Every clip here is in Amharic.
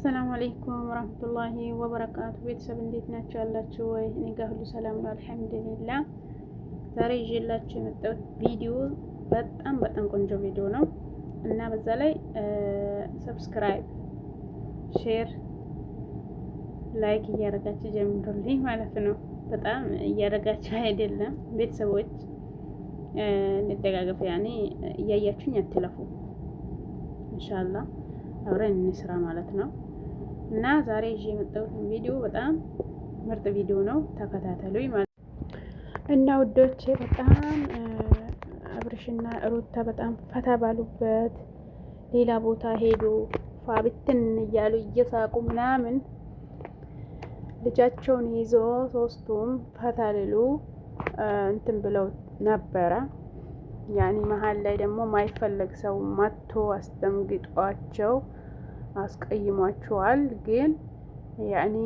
አሰላሙ አለይኩም ወራህመቱላሂ ወበረካቱ። ቤተሰብ እንዴት ናቸው ያላችሁ ወይ? እኔ ጋር ሁሉ ሰላም ነው አልሐምዱሊላህ። ዛሬ ይዤላችሁ የመጣሁት ቪዲዮ በጣም በጣም ቆንጆ ቪዲዮ ነው እና በዛ ላይ subscribe፣ share፣ like እያደረጋችሁ ጀምሩልኝ ማለት ነው። በጣም እያደረጋችሁ አይደለም ቤተሰቦች፣ እንደጋገፍ ያኔ እያያችሁኝ አትለፉ። ኢንሻአላህ አብረን እንስራ ማለት ነው። እና ዛሬ ይዤ የመጣሁት ቪዲዮ በጣም ምርጥ ቪዲዮ ነው። ተከታተሉኝ ማለት እና ውዶቼ በጣም አብርሽና ሩታ በጣም ፈታ ባሉበት ሌላ ቦታ ሄዱ ፋብትን እያሉ እየሳቁ ምናምን ልጃቸውን ይዞ ሶስቱም ፈታ ልሉ እንትን ብለው ነበረ። ያኔ መሀል ላይ ደግሞ ማይፈለግ ሰው መጥቶ አስደንግጧቸው አስቀይሟቸዋል። ግን ያኔ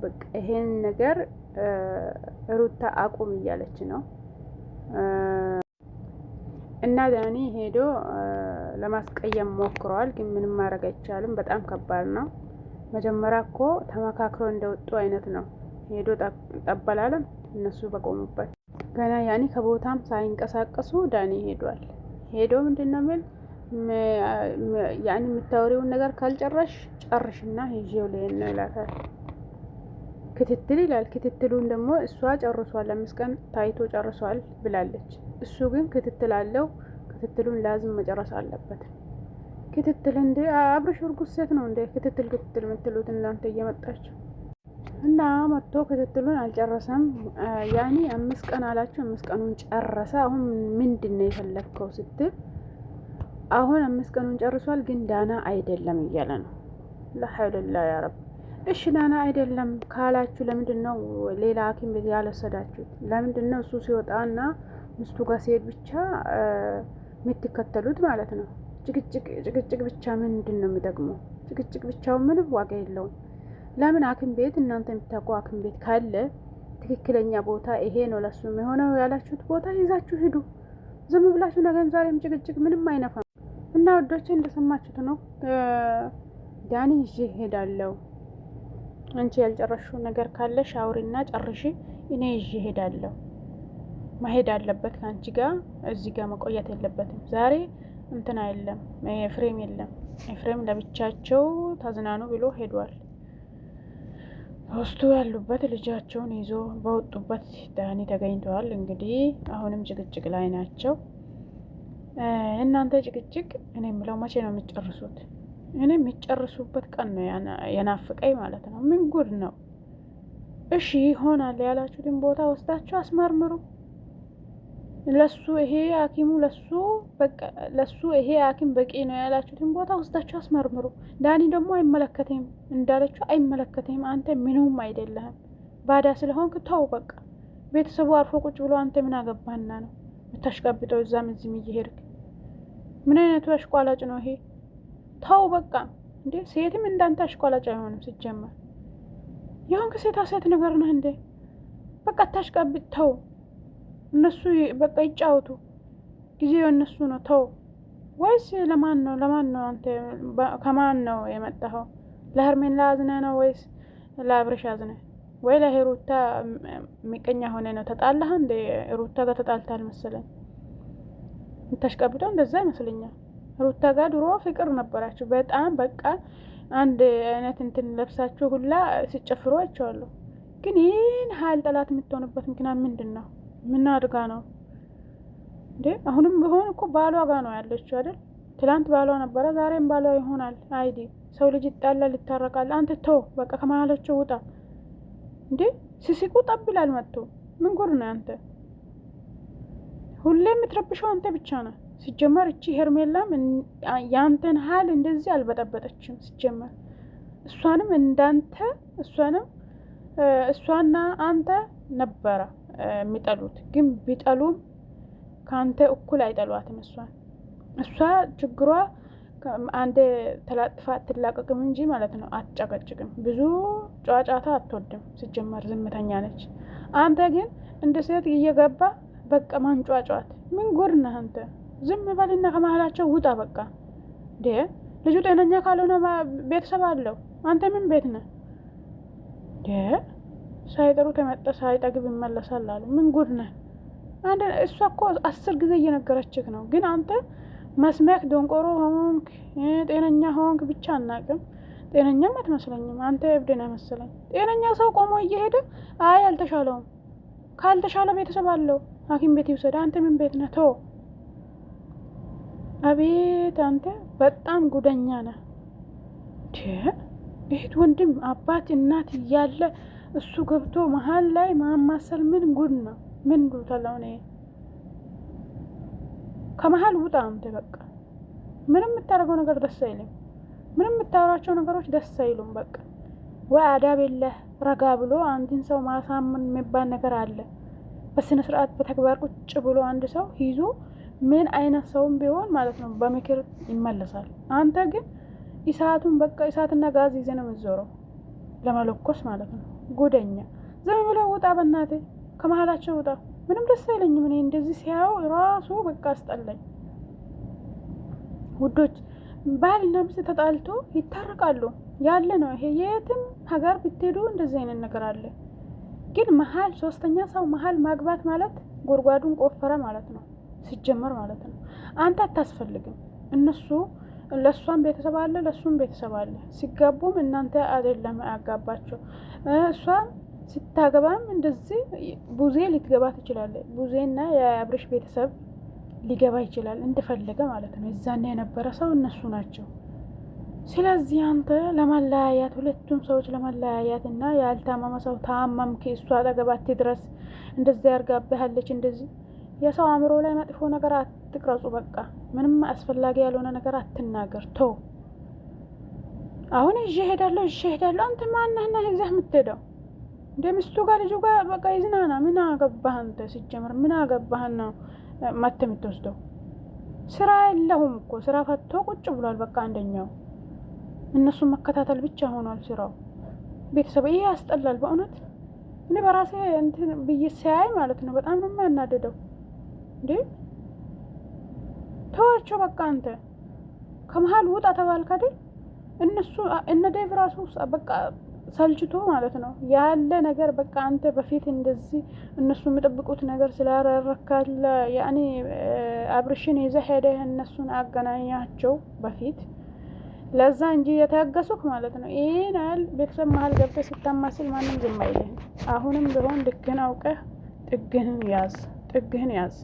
በቃ ይሄን ነገር ሩታ አቁም እያለች ነው እና ዳኒ ሄዶ ለማስቀየም ሞክሯል። ግን ምንም ማድረግ አይቻልም። በጣም ከባድ ነው። መጀመሪያ እኮ ተመካክሮ እንደወጡ አይነት ነው። ሄዶ ጠበላለም እነሱ በቆሙበት ገና ያኔ ከቦታም ሳይንቀሳቀሱ ዳኒ ሄዷል። ሄዶ ምንድን ነው የሚል ያኔ የምታወሪውን ነገር ካልጨረሽ ጨርሽና ይዤው ልሄድ ነው ይላታል። ክትትል ይላል። ክትትሉን ደግሞ እሷ ጨርሷል፣ 5 ቀን ታይቶ ጨርሷል ብላለች። እሱ ግን ክትትል አለው። ክትትሉን ላዝም መጨረስ አለበት። ክትትል እንደ አብርሽ እርጉዝ ሴት ነው እንደ ክትትል ክትትል የምትሉት እናንተ እየመጣችሁ እና መጥቶ ክትትሉን አልጨረሰም። ያኔ 5 ቀን አላችሁ፣ 5 ቀኑን ጨረሰ። አሁን ምንድን ነው የፈለግከው ስትል አሁን 5 ቀኑን ጨርሷል፣ ግን ዳና አይደለም እያለ ነው። ለሐውልላ ያ ረብ። እሺ ዳና አይደለም ካላችሁ ለምንድን ነው ሌላ ሐኪም ቤት ያልወሰዳችሁት? ለምንድን ነው እሱ ሲወጣና ሚስቱ ጋር ሲሄድ ብቻ የምትከተሉት ማለት ነው? ጭቅጭቅ ጭቅጭቅ ብቻ ምንድን ነው የሚጠቅመው? ጭቅጭቅ ብቻው ምንም ዋጋ የለውም። ለምን ሐኪም ቤት እናንተ የምታውቁ ሐኪም ቤት ካለ ትክክለኛ ቦታ ይሄ ነው ለሱ የሆነው ያላችሁት ቦታ ይዛችሁ ሂዱ። ዝም ብላችሁ ነገም ዛሬም ጭቅጭቅ ምንም አይነፋም። እና ወዶቼ እንደሰማችሁት ነው። ዳኒ ይዤ እሄዳለሁ። አንቺ ያልጨረሽው ነገር ካለሽ አውሪና ጨርሺ፣ እኔ ይዤ እሄዳለሁ። መሄድ አለበት ከአንቺ ጋር፣ እዚህ ጋር መቆየት የለበትም። ዛሬ እንትና የለም ኤፍሬም የለም። ኤፍሬም ለብቻቸው ተዝናኑ ብሎ ሄዷል። ሶስቱ ያሉበት ልጃቸውን ይዞ በወጡበት ዳኒ ተገኝተዋል። እንግዲህ አሁንም ጭቅጭቅ ላይ ናቸው። እናንተ ጭቅጭቅ እኔ የምለው መቼ ነው የምትጨርሱት? እኔ የሚጨርሱበት ቀን ነው የናፍቀኝ ማለት ነው። ምን ጉድ ነው? እሺ ይሆናል ያላችሁትን ቦታ ወስዳችሁ አስመርምሩ። ለሱ ይሄ ሐኪሙ ለሱ በቃ ለሱ ይሄ ሐኪም በቂ ነው ያላችሁትን ቦታ ወስዳችሁ አስመርምሩ። ዳኒ ደግሞ አይመለከትም እንዳለችው አይመለከትም፣ አንተ ምንም አይደለህም፣ ባዳ ስለሆንክ ተው በቃ። ቤተሰቡ አርፎ ቁጭ ብሎ አንተ ምን አገባህና ነው የምታሽቃብጠው? እዛም እዚህም እየሄድክ ምን አይነቱ አሽቋላጭ ነው ይሄ? ተው በቃ እንዴ! ሴትም እንዳንተ አሽቋላጭ አይሆንም። ሲጀመር የሆንክ ሴታ ሴት ነገር ነህ እንዴ? በቃ አታሽቃብጥ፣ ተው። እነሱ በቃ ይጫወቱ፣ ጊዜው የእነሱ ነው። ተው። ወይስ ለማን ነው? ለማን ነው አንተ ከማን ነው የመጣኸው? ለሄርሜላ አዝነ ነው ወይስ ለአብርሽ አዝነ ወይ ለሩታ ምቀኛ ሆነ ነው? ተጣላህ እንደ ሩታ ጋር ተጣልታል መሰለኝ። የምታሽቀብጠው እንደዛ ይመስለኛል። ሩታ ጋር ድሮ ፍቅር ነበራችሁ በጣም በቃ አንድ አይነት እንትን ለብሳችሁ ሁላ ሲጨፍሩ አይቼዋለሁ። ግን ይህን ሀይል ጠላት የምትሆንበት ምክንያት ምንድን ነው? ምን አድርጋ ነው እንዴ? አሁንም ቢሆን እኮ ባሏ ጋ ነው ያለችው አይደል? ትላንት ባሏ ነበረ፣ ዛሬም ባሏ ይሆናል። አይዲ ሰው ልጅ ይጣላል፣ ይታረቃል። አንተ ተው በቃ ከመሀላቸው ውጣ። እንዴ ሲስቁ ጠብ ይላል መጥቶ። ምን ጉድ ነው አንተ? ሁሌ የምትረብሸው አንተ ብቻ ነህ። ሲጀመር እቺ ሄርሜላም ያንተን ሀል እንደዚህ አልበጠበጠችም። ሲጀመር እሷንም እንዳንተ እሷንም እሷና አንተ ነበረ የሚጠሉት፣ ግን ቢጠሉም ከአንተ እኩል አይጠሏትም። እሷን እሷ ችግሯ አንድ ተላጥፋ አትላቀቅም እንጂ ማለት ነው። አትጨቀጭቅም፣ ብዙ ጫጫታ አትወድም። ሲጀመር ዝምተኛ ነች። አንተ ግን እንደ ሴት እየገባ በቃ ማንጫጫት ምን ጉድ ነህ አንተ? ዝም በልና ከመሀላቸው ውጣ። በቃ እንዴ ልጁ ጤነኛ ካልሆነ ቤተሰብ አለው። አንተ ምን ቤት ነህ? ሳይጠሩት የመጣ ሳይጠግብ ይመለሳል አሉ። ምን ጉድ ነህ? እሷ እኮ 10 ጊዜ እየነገረችህ ነው፣ ግን አንተ መስሚያክ ደንቆሮ ሆንክ፣ ጤነኛ ሆንክ ብቻ አናቅም። ጤነኛም አትመስለኝም። አንተ እብድ ነህ መሰለኝ። ጤነኛ ሰው ቆሞ እየሄደ አይ አልተሻለውም፣ ካልተሻለ ቤተሰብ አለው ሐኪም ቤት ይውሰድ። አንተ ምን ቤት ነህ? ተው። አቤት አንተ በጣም ጉደኛ ነህ። እህት ወንድም፣ አባት እናት እያለ እሱ ገብቶ መሀል ላይ ማማሰል ምን ጉድ ነው? ምን ጉድ አሁን ከመሀል ውጣ አንተ። በቃ ምንም የምታደርገው ነገር ደስ አይልም። ምንም የምታወራቸው ነገሮች ደስ አይሉም። በቃ ወይ አዳብ የለህ። ረጋ ብሎ አንድን ሰው ማሳመን የሚባል ነገር አለ። በስነ ስርዓት በተግባር ቁጭ ብሎ አንድ ሰው ይዞ ምን አይነት ሰውም ቢሆን ማለት ነው በምክር ይመለሳል። አንተ ግን እሳቱን በቃ እሳትና ጋዝ ይዘህ ነው የምትዞረው ለመለኮስ ማለት ነው። ጉደኛ ዝም ብለህ ውጣ፣ በእናትህ ከመሀላቸው ውጣ። ምንም ደስ አይለኝም እኔ እንደዚህ ሲያየው ራሱ በቃ አስጠላኝ። ውዶች ባልና ሚስት ተጣልቶ ይታረቃሉ ያለ ነው ይሄ። የትም ሀገር ብትሄዱ እንደዚህ አይነት ነገር አለ። ግን መሀል ሶስተኛ ሰው መሀል ማግባት ማለት ጉድጓዱን ቆፈረ ማለት ነው ሲጀመር ማለት ነው። አንተ አታስፈልግም። እነሱ ለእሷም ቤተሰብ አለ፣ ለእሱም ቤተሰብ አለ። ሲጋቡም እናንተ አይደለም ያጋባቸው። እሷም ስታገባም እንደዚህ ቡዜ ልትገባ ትችላለች። ቡዜና የአብርሽ ቤተሰብ ሊገባ ይችላል እንደፈለገ ማለት ነው። እዛና የነበረ ሰው እነሱ ናቸው። ስለዚህ አንተ ለመለያያት ሁለቱም ሰዎች ለመለያያት እና ያልታመመ ሰው ታመምክ፣ እሷ አጠገብ አትድረስ፣ እንደዚህ ያርጋብሃለች፣ እንደዚህ የሰው አእምሮ ላይ መጥፎ ነገር አትቅረጹ። በቃ ምንም አስፈላጊ ያልሆነ ነገር አትናገር። ቶ አሁን ይዤ እሄዳለሁ ይዤ እሄዳለሁ። አንተ ማነህና ይዘህ የምትሄደው? እንደ ሚስቱ ጋር ልጁ ጋር በቃ ይዝናና። ምን አገባህ አንተ? ሲጀምር ምን አገባህና ነው መተህ የምትወስደው? ስራ የለሁም እኮ ስራ ፈቶ ቁጭ ብሏል። በቃ አንደኛው እነሱን መከታተል ብቻ ሆኗል ስራው። ቤተሰብ ይሄ ያስጠላል በእውነት። እኔ በራሴ እንትን ብዬ ሲያይ ማለት ነው በጣም ነው የሚያናድደው። እንዴ ተዋቸው በቃ አንተ ከመሀል ውጣ ተባልክ አይደል? እነሱ እነ ዴቭ ራሱ በቃ ሰልችቶ ማለት ነው ያለ ነገር በቃ አንተ በፊት እንደዚህ እነሱ የሚጠብቁት ነገር ስላረካለ ያኔ አብርሽን ይዘህ ሄደህ እነሱን አገናኛቸው በፊት ለዛ እንጂ የታገሱክ ማለት ነው። ይሄን ያህል ቤተሰብ መሀል ገብተህ ስታማስል ማንም ዝም አይልህም። አሁንም ቢሆን ልክህን አውቀህ ጥግህን ያዝ፣ ጥግህን ያዝ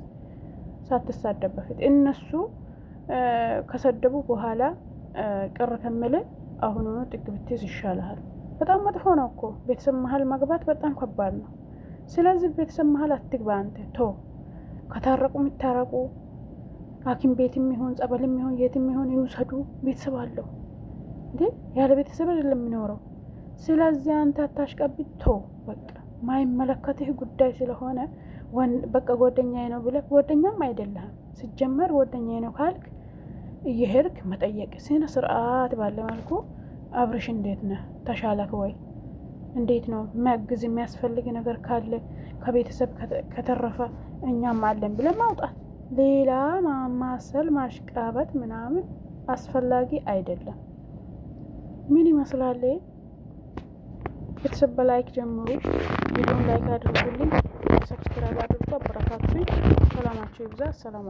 ሳትሳደብ በፊት እነሱ ከሰደቡ በኋላ ቅር ከምልህ አሁኑኑ ጥግ ብትይዝ ይሻልሃል። በጣም መጥፎ ነው እኮ ቤተሰብ መሀል መግባት በጣም ከባድ ነው። ስለዚህ ቤተሰብ መሀል አትግባ አንተ ቶ ከታረቁ የሚታረቁ ሐኪም ቤትም ይሁን ጸበልም ይሁን የትም ይሁን ይውሰዱ። ቤተሰብ አለው እንዴ? ያለ ቤተሰብ አይደለም የሚኖረው። ስለዚህ አንተ አታሽቀብጥ፣ ቶ በቃ ማይመለከትህ ጉዳይ ስለሆነ በቃ ጓደኛዬ ነው ብለህ ጓደኛም አይደለህም ሲጀመር። ጓደኛዬ ነው ካልክ እየሄድክ መጠየቅ ስነ ስርዓት ባለ መልኩ አብርሽ እንዴት ነህ? ተሻለክ ወይ? እንዴት ነው የሚያግዝ የሚያስፈልግ ነገር ካለ ከቤተሰብ ከተረፈ እኛም አለን ብለን ማውጣት። ሌላ ማማሰል ማሽቃበጥ ምናምን አስፈላጊ አይደለም። ምን ይመስላል? ቤተሰብ በ like ጀምሩ። ቪዲዮን like አድርጉልኝ፣ subscribe አድርጉ፣ አበረታቱኝ። ሰላማችሁ ይብዛ። ሰላም።